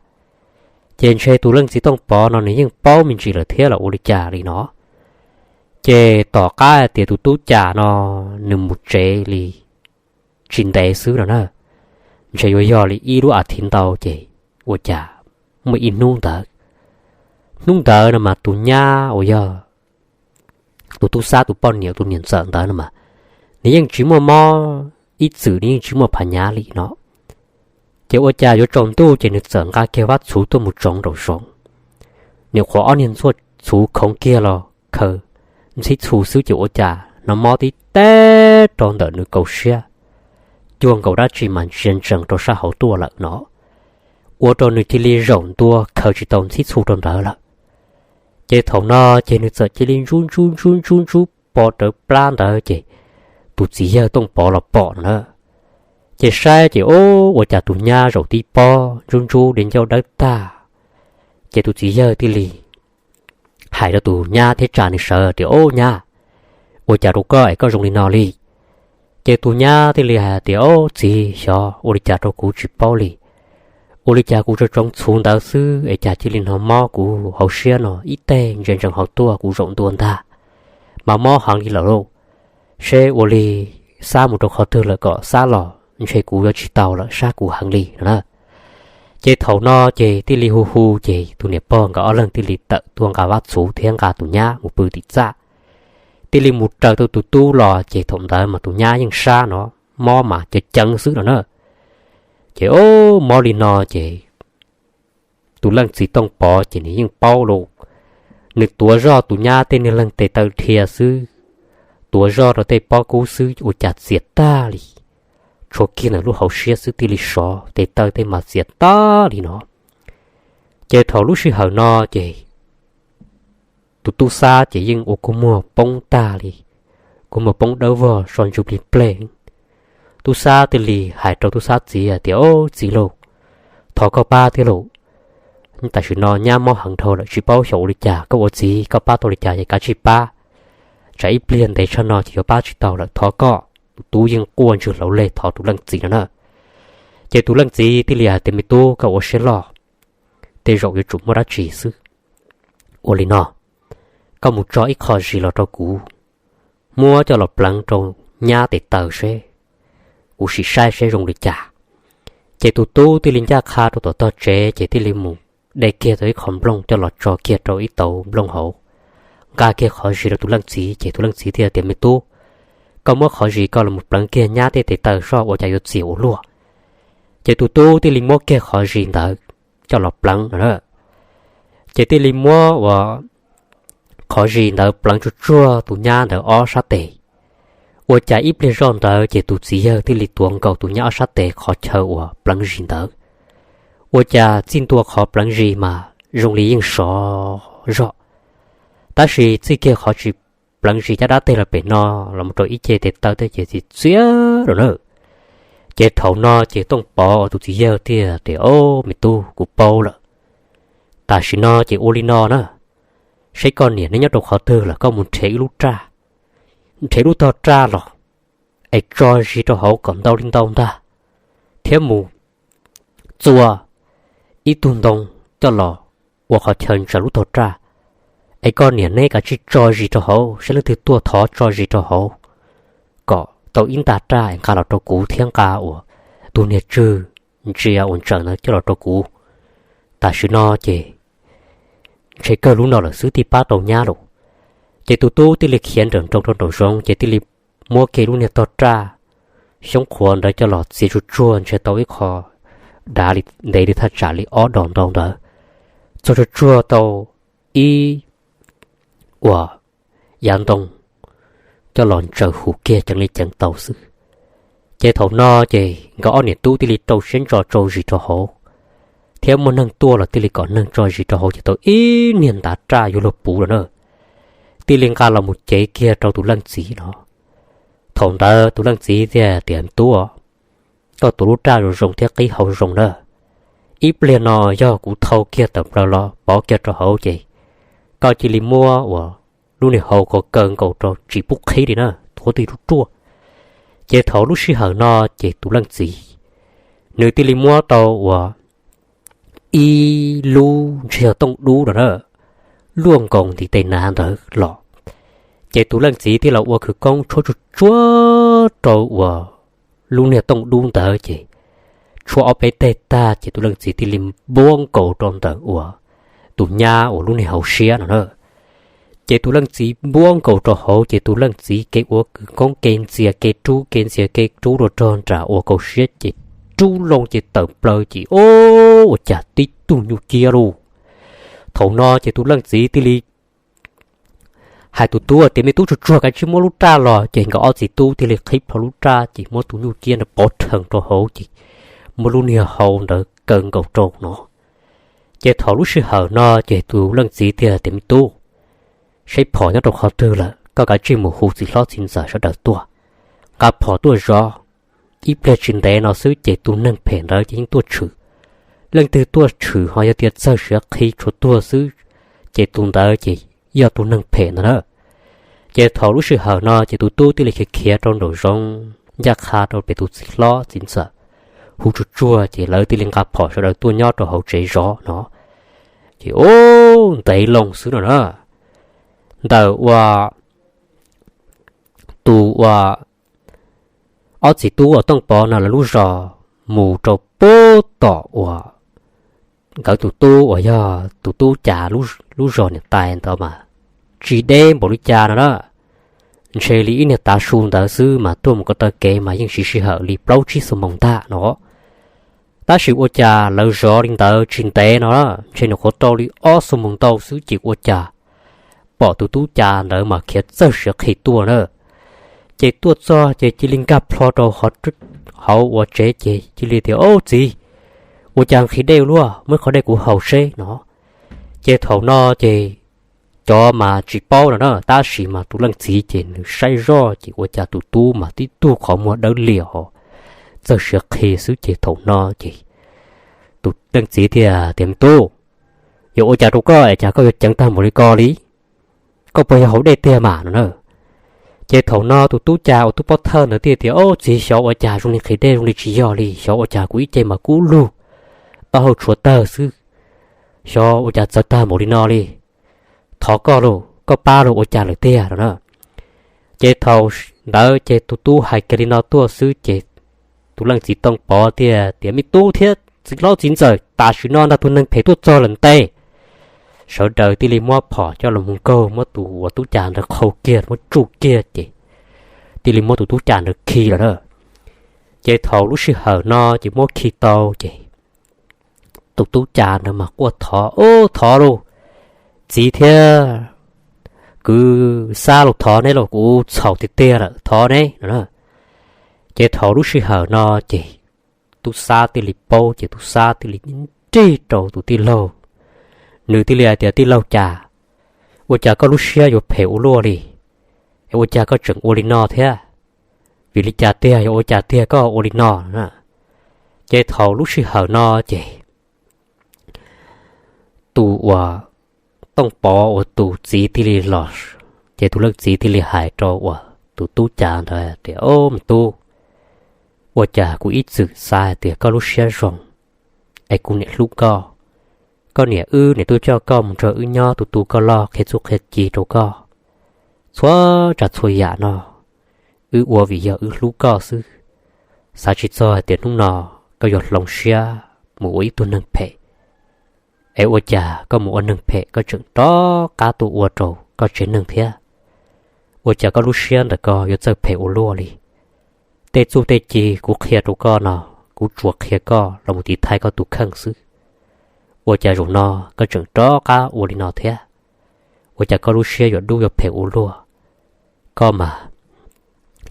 Ces ntshe tus leej txiv Tooj Pov no nws yeej paub me ntsis lawm thiab los ua li cas li no. Ces tom qab hais tias tus tub Cas no nws mus tsev li tsis ntev xwb no na, ntshe yuav yog li ib lub as thiv ntau ces ua cas muaj ib hnub ntawd, hnub ntawd no mas tus nyab uas yog tus tub Xab tus poj niam tus niam ntxawm ntawd no mas nws yeej tsis muaj mob ib txwm, nws yeej tsis muaj phav nyav li no. Ces ua cas yuav tsaus ntuj ces nws txawm nqa kiag vab txhuv tuaj mus tsoov nraum zoov. Nws qhuav ob niag ntxhuav txhuv khoov kiag los khaws ntxhib txhu xwb ces ua cas hnov mob tib teb rau ntawm nws kaum siab, cuag nkaus dab tsi mas ntsia ntsees rau sab hauv tuaj lawm no, ua rau nws cia li zaum ntua khaws tsis tau ntxhib txhu rau ntawd lawm. Ces thaum no ces nws txawm cia li ntsub ntsub ntsub ntsub ntsub pov rawv plab ntawd ces tus txiv yawg Tooj Pov los pom no na. Ces saib ces o, ua cas tus nyab zaum tib pob ntsub ntsub di ncauj dawb tag. Ces tus txiv yawg thiaj li hais rau tus nyab thiab tsa nws sawv tias, Ob nyab, ua cas rau koj es koj zoo li no li? Ces tus nyab thiaj li hais tias, Ob txiv, xyov ua li cas rau kuv tsis paub li. Ua li cas kuv tsoov tsoov txhuv ntawd xwb es cas cia li hnov mob kuv hauv siab no ib teg ntsia ntsees hauv tuaj kuv zaum ntua ntag, mas mob heev li lawm lauj. Seb ua li Xab mus rau qhov twg lawm kom Xab los ntshe kuv yuav tsis tau lawm, sab kuv heev li no na. Ces thaum no ces thiaj li hu hu ces tus niam pog nkawd ob leeg thiaj li tawm tuaj nqa vab txhuv thiab nqa tus nyab mus pw tim txaj. Thiaj li mus raws tau tus tub los ces thaum ntawd mas tus nyab yeej sab no, mob mas ceev ceev xwb no na. Ces o, mob li no ces tus leej txiv Tooj Pov ces nws yeej paub lauj. Nws tuav zoj tus nyab tej niag leeg tes taw dhia xwb, tuav zoj rau tej pob kub xwb ua cas txias tag li, tshuav kiag ntawm lub hauv siab xwb thiaj li sov, tes taw tej mas txias tag li no. Ces thaum lub sij hawm no ces tus tub Xab ces yeej ua kua muag poob tag li, kua muag poob dawb vog so ntsu plig pleg. Tub Xab thiaj li hais rau tub Xab txiv hais tias, Ob txiv lauj, thov koj pab thiab lauj. Tam sim no nyab mob heev dhau lawm tsis paub xyov ua li cas, koj ua txiv koj pab tau li cas ces kav tsij pab, tsam ib pliag ntev tshaj no ces yuav pab tsis tau lawm, thov koj. Tus tub yeej quaj ntswg hlauv leg thov tus leej txiv no na. Ces tus leej txiv thiaj li hais tias, Me tub, koj ua siab loj, tej zaum yuav tsum muaj dab tsi xwb. Ua li no, koj mus tso ib qho zis los rau kuv, muab coj los pleev rau nyab tes taw seb, kuv sim saib seb zoo li cas. Ces tus tub thiaj li ncaj qha rau tom tog tsev ces thiaj li mus de kiag tau ib qho nplooj coj los tso kiag rau ib tauv nplooj hauv, nqa kiag qhov zis rau tus leej txiv ces tus leej txiv thiaj tias, Me tub, koj muab qhov zis ko los pleev kiag nyab tej tes taw soj ua cas yuav txias ua luaj. Ces tus tub thiaj li muab kiag qhov zis ntawd coj los pleev no. Ces thiaj li muab ua qhov zis ntawd pleev tsuag tsuag tus nyab ntawd ob sab tes. Ua cas ib pliag zoj ntawd ces tus txiv yawg thiaj li tuav nkaus tus nyab ob sab tes qhov chaw uas pleev zis ntawd. Ua cas txij ntua qhov pleev zis mas zoo li yeej sov zog. Tab sis txij kiag qhov tsis pleev zis caj dab teg los pem no los mus rau ib ce tes taw tej ces txiv txiav lawm na. Ces thaum no ces Tooj Pov uas tus txiv yawg thiaj tias, Au me tub, kuv paub lawm. Tam sim no ces ua li no na, saib koj niam neb nyob rau qhov twg lawm koj mus nrhiav ib lub raj, nrhiav lub tog raj los es tso zis rau hauv kom ntau li ntau ntag, thiab mus txua ib tug ntoo coj los ua qhov chaw ntsaws lub tog raj. Es koj niam neb kav tsij tso zis rau hauv, saib leej twg tuaj thov tso zis rau hauv kom tau ib nta raj es nqa los rau kuv thiab nqa uas tus niag tswg ntsia uas ntsaws ntawd coj los rau kuv. Tam sim no ces ntshe kawg lub no lawm xwb thiaj pab tau nyab lawm. Ces tus tub thiaj li khiav nrawm nroos rau nraum zoov ces thiaj li muab kiag lub niag tog raj xyoob qhuav ntawd coj los txiav tsuag tsuag ntshe tau ib qho dav li ntev li thaj tsam li ob dos ntau ntawd, txog tsuag tsuag tau ib uas yav ntoo coj los ntsaws huv kiag ceev li ceev tau xwb. Ces thaum no ces nkawd ob niam tub thiaj li rau siab ntso tsau zis rau hauv, thiab muaj neeg tuaj los thiaj li kom neeg tso zis rau hauv ces tau ib niag ntav raj yuav luag puv lawm na, thiaj li nqa los mus cev kiag rau tus leej txiv no. Thaum ntawd tus leej txiv thiaj tias, Tub, koj tuav lub raj zoo zoo thiab qib hau zoo na, ib pliag no yog kuv thau kiag tawm plaws los pov kiag rau hauv ces koj cia li muab uas lub niag hau ko kaw nkaus rau tsis pub qhib li na, tuav twb ruaj ruaj. Ces thaum lub sij hawm no ces tus leej txiv nws thiaj li muab tau uas ib lub ntshe yog tooj dub no na, luaj nkaus ntiv tes hnav ntawd los. Ces tus leej txiv thiaj los ua khawv koob tshuab tsuag tsuag rau uas lub niag tooj dub ntawd ces tshuab ob peb teg tag ces tus leej txiv thiaj li npuab nkaus rau ntawm uas tus nyab uas lub niag hauv siab no na. Ces tus leej txiv npuab nkaus rau hauv ces tus leej txiv kev ua khawv koob kev ntxias kev rub kev ntxias kev rub rau rog nram uas kaum siab ces rub loo ces tawm plaws ces ua cas tib tug nyuj ciab lauj. Thaum no ces tus leej txiv thiaj li hais tus tub tias, Me tub, tsuag tsuag kav tsij muab lub raj los. Ces nkawd ob txiv tub thiaj li qhib plho lub raj ces muab tus nyuj ciab ntawd pov rhees rau hauv ces muab lub niag hau ntawd kaw nkaus rau no. Ces thaum lub sij hawm no ces tus leej txiv thiaj tias, Me tub, saib phom nyob rau qhov twg lawm koj kav tsij mus hu txiv hlob txiv ntxawm sawv daws tuaj, nqa phom tuaj zov. Ib pliag tsis ntev no xwb ces tus neeg phem ntawd ces yeej tuaj tshwm. Leej twg tuaj tshwm ho yog tias txawg siav qhi tshuav tuag xwb ces tus ntawd ces yog tus neeg phem ntawd na. Ces thaum lub sij hawm no ces tus tub thiaj li khiav khiav rau nraum zoov ncaj qha rau pem tus txiv hlob txiv ntxawm, hu tsuag tsuag ces lawv thiaj li nqa phom sawv daws tuaj nyob rau hauv tsev zov no. Ces ub, ntev loo xwb no na, ntawm uas tus uas ob txiv tub uas Tooj Pov no lawv lub zos mus rau pub tom uas nkawd tus tub uas yog tus tub Cas lub zos niam tais ntawd mas tsis deb npaum li cas no na. Ntshe li ib niag tav su ntawd xwb mas tuaj mus ko taw kev mas yeej siv sij hawm li plaub tsib xuab moos ntag no. Tab sis ua cas lawv zov li ntawd tsis ntev no, ntshe nyuam qhuav rau li ob xuab moos ntau xwb ces ua cas pom tus tub Cas ntawd mas khiav txawg siav qhi tuaj na. Ces tuaj txog ces cia li nkag plho rau hauv uas tsev ces cia li tias, Au txiv, ua cas nqhis dej luaj, muab qhov dej kuv haus seb no. Ces thaum no ces cov mas tsis paub no na, tab sis mas tus leej txiv ces nws saib zoj ces ua cas tus tub mas tib tug qhov muag dawb liam ho txawg siav qhi xwb ces thaum no ces tus leej txiv thiaj tias, Me tub, yuav ua cas rau koj es cas koj yuav ceev tag npaum li ko li? Koj puas yog haus dej tiag mas no na? Ces thaum no tus tub Cas uas tub pov thawj ntawd thiaj tias, Au txiv, xyov ua cas zoo li nqhis dej zoo li tsis yog li, xyov ua cas kuv ib ce mas kub lug, taub hau tshuav tawg xwb, xyov ua cas txawv tag npaum li no li. Thov koj lauj, koj pab lauj, ua cas lawm tiag no na? Ces thaum ntawd ces tus tub hais kiag li no tuaj xwb ces tus leej txiv Tooj Pov thiaj tias, Me tub thiab txiv hlob txiv ntxawm, tam sim no ntag tus neeg phem tuaj txog lawm nte. Sawv daws thiaj li muab phom coj los mus nkaug, muab tus uas tub Cas ntawd qhau kiag, muab tsuj kiag ces thiaj li muab tus tub Cas ntawd khi lawm na. Ces thaum lub sij hawm no ces muab khi tau ces tus tub Cas ntawd mas quaj thov, Ub thov lauj, txiv thiab kwv Xab lauj, thov neb lauj, kuv txhaum tiag tiag lawm, thov neb no na. Ces thaum lub sij hawm no ces tub Xab thiaj li paub ces tub Xab thiaj li nrig rau tus tij laug, nws thiaj li hais tias, Tij laug Cas, Ua cas koj lub siab yuav phem ua luaj li? Es ua cas koj tseem ua li no thiab? Vim li cas tiag, yog ua cas tiag koj ua li no? Ces thaum lub sij hawm no ces tus uas Tooj Pov uas tus txiv thiaj li los, ces tus leej txiv thiaj li hais rau uas tus tub Cas ntawd tias, Au me tub, ua cas kuv ib txwm xav hais tias koj lub siab zoo, es kuv niam hlub koj, koj niam wb niam tuaj coj koj mus nrog wb nyob tu tu koj loj qhia txuj qhia ci rau koj. Txhua tsav txhua yam no wb ua vim yog wb hlub koj xwb. Xav tsis txog hais tias hnub no koj yuav hloov siab mus ua ib tug neeg phem. Es ua cas koj mus ua neeg phem koj tseem rov qab tuaj ua rau koj tsev neeg thiab? Ua cas koj lub siab ntawm koj yuav txawj phem ua luaj li? Tej txuj tej ci kuv qhia rau koj no, kuv tsuas qhia koj los mus tiv thaiv koj tus kheej xwb. Ua cas zaum no koj tseem rov qab ua li no thiab? Ua cas koj lub siab yuav dub yuav phem ua luaj? Koj mas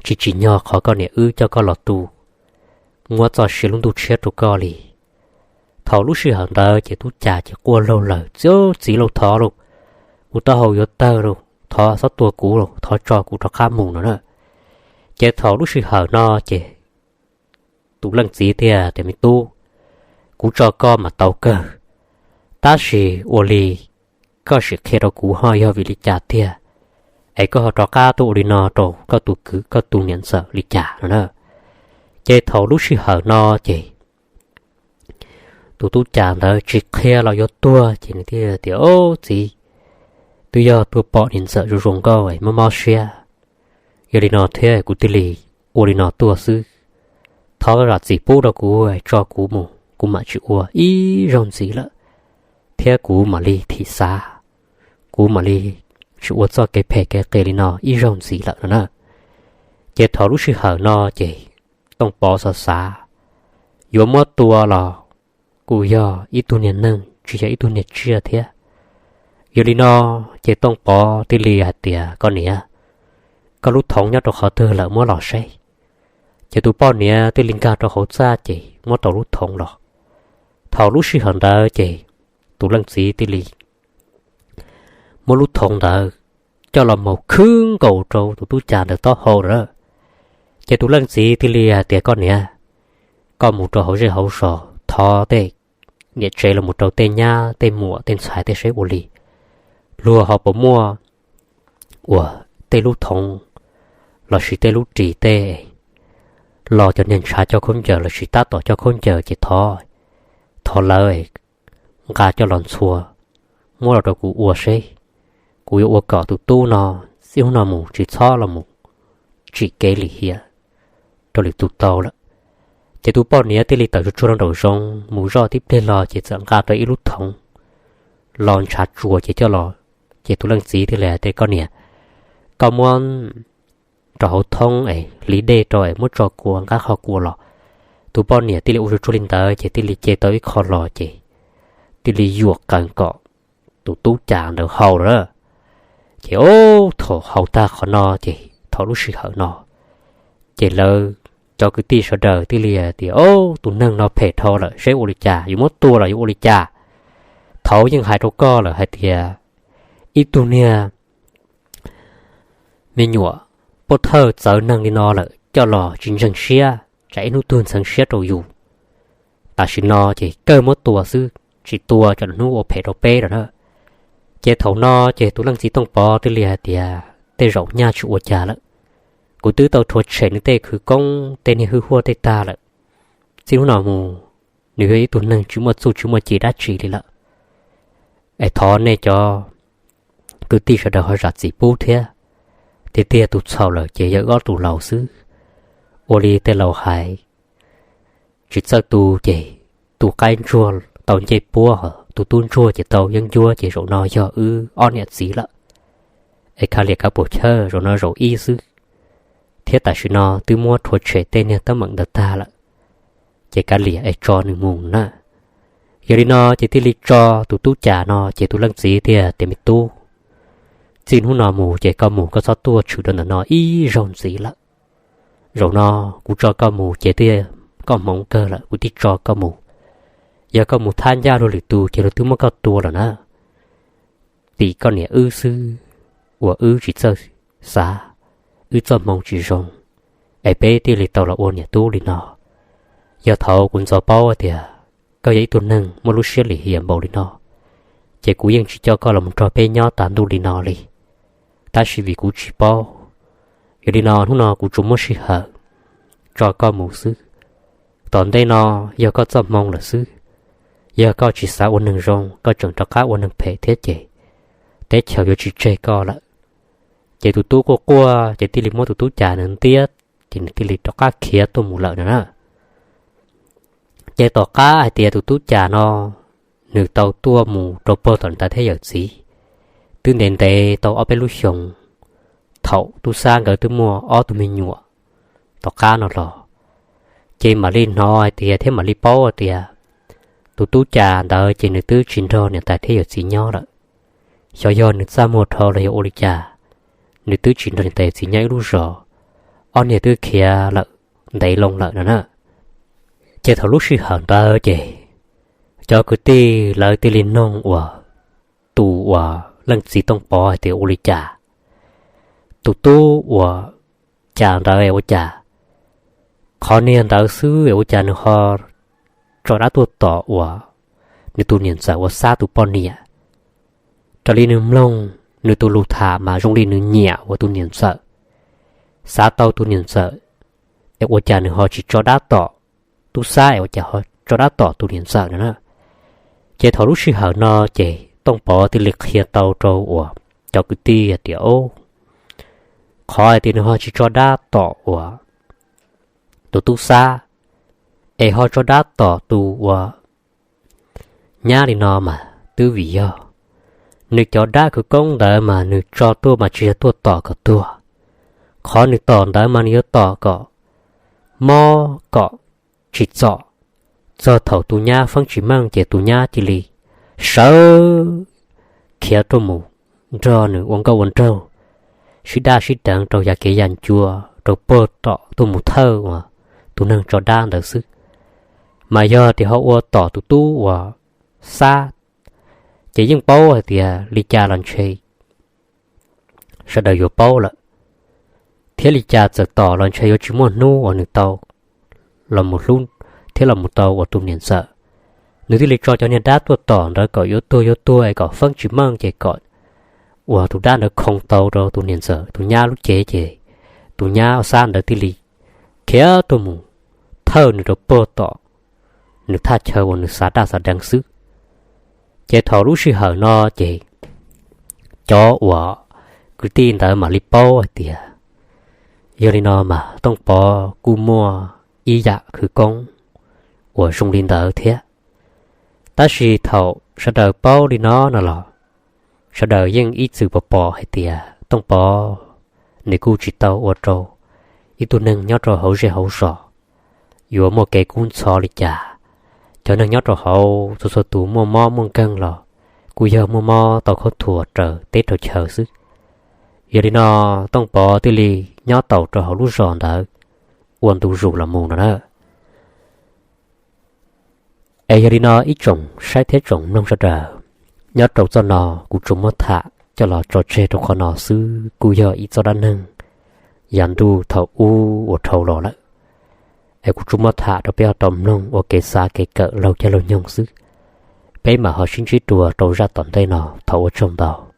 tsis tsim nyog qhov koj niam wb coj koj los tu, muab txoj sia lub ntuj tshiab rau koj li. Thaum lub sij hawm ntawd ces tub Cas ces quaj laug lawm, Txiv, txiv lauj, thov lauj, kuv taub hau yuav tawg lauj, thov txhob tua kuv lauj, thov tso kuv rov qab mus no na. Ces thaum lub sij hawm no ces tus leej txiv thiaj tias, Me tub, kuv tso koj mas tau kawg, tab sis ua li koj sim qhia rau kuv ho yog vim li cas tiag, es koj ho rov qab tuaj ua li no rau koj tus kwv koj tus niam ntxawm li cas no na. Ces thaum lub sij hawm no ces tus tub Cas ntawd tsis qhia los yuav tuag ces nws thiaj tias, Au txiv, twb yog tuaj pom niam ntxawm zoo zoo nkauj mob mob siab, yog li no thiab kuv thiaj li ua li no tuaj xwb. Thov zam txim pub rau kuv, tso kuv mus, kuv mam tsis ua ib zaug ntxiv lawm, thiab kuv mam li thim xav, kuv mam li tsis ua txoj kev phem kev qias li no ib zaug ntxiv lawm no na. Ces thaum lub sij hawm no ces Tooj Pov xav xav, yuav muab tua los kuj yog ib tug niag neeg tsis yog ib tug niag tsiaj thiab. Yog li no ces Tooj Pov thiaj li hais tias, Koj niam, koj lub thoov nyob rau qhov twg lawm muab los seb. Ces tus poj niam thiaj li nkag rau hauv txaj ces muab tau lub thoov los. Thaum lub sij hawm ntawd ces tus leej txiv thiaj li muab lub thoov ntawd coj los maus khwb nkaus rau tus tub Cas ntawd taub hau lawm. Ces tus leej txiv thiaj li hais tias, Koj niam, koj mus rau hauv zej hauv zos thov tej niam tsev los mus rau tej nyab tej muam tej ntxhais tej seb ua li, luag ho puas muaj uas tej lub thoov lossis tej lub ris tej los cov niag ntshav coj khaub ncaws lossis tab tom coj khaub ncaws ces thov, thov lawv nqa coj los ntxhua muab los rau kuv ua seb. Kuv yuav ua kom tus tub no txij hnub no mus tsis txhob los mus tsim kev lim hiam rau lwm tus tau lawm. Ces tus poj niam thiaj li tawm tsuag tsuag rau nraum zoov mus zoj tib pliag los ces txawm nqa tau ib lub thoov los ntshav tsuas ces coj los. Ces tus leej txiv thiaj li hais tias, Koj niam, koj muab rau hauv thoob es hliv dej rau es muab tso kua nqab qhov kua los. Tus poj niam thiaj li ua tsuag tsuag li ntawd ces thiaj li ce tau ib qho los ces thiaj li yuam qees kom tus tub Cas ntawd haus lawm. Ces thaum haus tag qhov no ces thaum lub sij hawm no ces lawv cov kwv tij sawv daws thiaj li hais tias, Au, tus neeg no phem dhau lawm, seb ua li cas, yuav muab tua los yuav ua li cas? Thaud yeej hais rau koj lawm hais tias ib tug niag me nyuam pov thawj txawv neeg li no lawm coj los tsis ntseeg siab, tsam ib hnub tuag ntxeev siab rau yus. Tam sim no ces kawg muab tua xwb, tsis tua tsam hnub ua phem rau peb lawm na. Ces thaum no ces tus leej txiv Tooj Pov thiaj li hais tias, Tej zaum nyaj tsis ua cas lawm, kuv twb tau rhuav tshem nws tej khawv koob tej niag hwj huaj tej tag lawm. Txij hnub no mus nws yog ib tug neeg tsis muaj txuj tsis muaj ci dab tsi li lawm. Es thov nej cov kwv tij sawv daws ho zam txim pub thiab. Tiag tiag tus txhaum lawm ces yog wb ob tug laus xwb. Ua li tej laus hais, tsis txawj tu ces tus qaib ntsuag tau ncej puab, tus tub ntsuag ces tau yeeb ncuab, ces zaum no yog wb ob niam txiv lawm. Es kav liam kav puas chawj, zaum no zaum ib xwb, thiab tam sim no twb muab rhuav tshem tej niag teeb meem ntawd tag lawm, ces kav liam es tso nws mus na. Yog li no ces thiaj li tso tus tub Cas no, ces tus leej txiv thiaj tias, Me tub, txij hnub no mus ces koj mus koj txhob tuaj tshwm rau ntawm no ib zaug ntxiv lawm. Zaum no kuv tso koj mus ces twb koj hmoov kawg lawm, kuv thiaj tso koj mus. Yog koj mus thab ncaj luag lwm tus ces luag twb muab koj tua lawm na. tim koj niam wb xwb uas wb tsis txawj xav, wb txoj hmoo tsis zoo, es peb thiaj li tau los ua niam tub li no. Yog thaum kuv ntxov paub tias koj yog ib tug neeg muaj lub siab lim hiam npaum li no, ces kuv yeej tsis coj koj los mus nrog peb nyob tas ntuj li no li. Tab sis vim kuv tsis paub, yog li no hnub no kuv tsuas muab sij hawm tso koj mus xwb. Tom ntej no yog koj txoj hmoo lawm xwb. Yog koj tsis xav ua neeg zoo, koj tseem rov qab ua neeg phem thiab ces teb chaws yuav tsis tseg koj lawm. Ces tus tub quaj quaj ces thiaj li muab tus tub cas nws ntiab, ces nws thiaj li rov qab khiav tuaj mus lawm no na. Ces tom qab hais tias tus tub cas no nws tau tuaj mus rau puag tom niam tais thiab yawm txiv twb ntev ntev tau ob peb lub xyoos, thaum tub Xab nkawd twb muaj ob tug me nyuam tom qab no los, ces mam li hnov hais tias thiab mam li paub hais tias tus tub cas ntawd ces nws twb tsis nrog niam tais thiab yawm txiv nyob lawm. Xyov yog nws txaj muag dhau los yog ua li cas, nws twb tsis nrog niam tais yawm txiv nyob ib lub zos, ob niag twb khiav lawm ntev loo lawm no na. Ces thaum lub sij hawm ntawd ces cov kwv tij lawv thiaj li noog uas tus uas leej txiv Tooj Pov hais tias ua li cas, tus tub uas cas ntawd es ua cas, qhov niag ntawd xwb es ua cas nws ho tso dab tuaj tom uas nws tus niam ntxawm uas Xab tus poj niam. Raws li nws mloog nws tus lus tham mas zoo li nws nyiam uas tus niam ntxawm, xav tau tus niam ntxawm, es ua cas nws ho tsis tso dab tom tub Xab es ua cas ho tso dab tom tus niam ntxawm no na. Ces thaum lub sij hawm no ces Tooj Pov thiaj li qhia tau rau uas cov kwv tij hais tias, o, qhov hais tias nws ho tsis tso dab tom uas tus tub Xab, es ho tso dab tom tus uas nyab li no mas twb vim yog nws cov dab khawv koob ntawd mas nws tso tuaj mas tsis yog tuaj tom kom tuag. Qhov nws tom ntawd mas nws yuav tom kom mob kom tsim txom, txog thaum tus nyab feeb tsis meej ces tus nyab cia li sawv khiav tuaj mus nrog nws ua nkauj ua nraug, sib daj sib deev rau yav kev yam ncua rau puag tom tuaj mus thawj uas tus neeg tso dab ntawd xwb. Mas yog tias ho ua tom tus tub uas Xab, ces yeej paub hais tias li cas los ntshe sawv daws yuav paub lawm, thiab li cas txawm tom los ntshe yuav tsis muaj hnub uas nws tau los mus hlub thiab los mus tau uas tus niam ntxawm. Nws thiaj li tso cov niag dab tuaj tom ntawd kom yuav tuag yuav tuag es kom feeb tsis meej ces kom uas tus dab ntawd khoo tau rau tus niam ntxawm tus nyab lub cev ces tus nyab Xab ntawd thiaj li khiav tuaj mus thawj nws rau puag tom nws thaj chaw uas nws xav daj xav deev xwb. Ces thaum lub sij hawm no ces cov uas kwv tij ntawd mam li paub hais tias yog li no mas Tooj Pov kuj muaj ib yam khawv koob uas zoo li ntawd thiab. Tab sis thaum sawv daws paub li no no los sawv daws yeej ib txwm pom pom hais tias Tooj Pov nws kuj tsis tau ua rau ib tug neeg nyob rau hauv zej hauv zos yuav muaj kev kub ntxhov li cas. Cov neeg nyob rau hauv txhua txhua tus muaj mob muaj nkeeg los kuj yog muaj mob tau khaub thuas raws teb raws chaw xwb. Yog li no Tooj Pov thiaj li nyob taus rau hauv lub zos ntawd ua ntu zus los mus no na. Es yog li no ib tsoom saib thiab tsoom mloog sawv daws, nyob rau txoj no kuv tsuas muab tham coj los tso tseg rau qhov no xwb, kuj yog ib txoj dab neeg yav ntuj thaum ub uas dhau los lawm. Es kuv tsuas muab tham rau peb ho tau mloog ua kev xav kev kawm laug caij laug nyoog xwb. Peb mam ho sib ntsib dua rau zaj tom ntej no, thov ua tsaug ntau.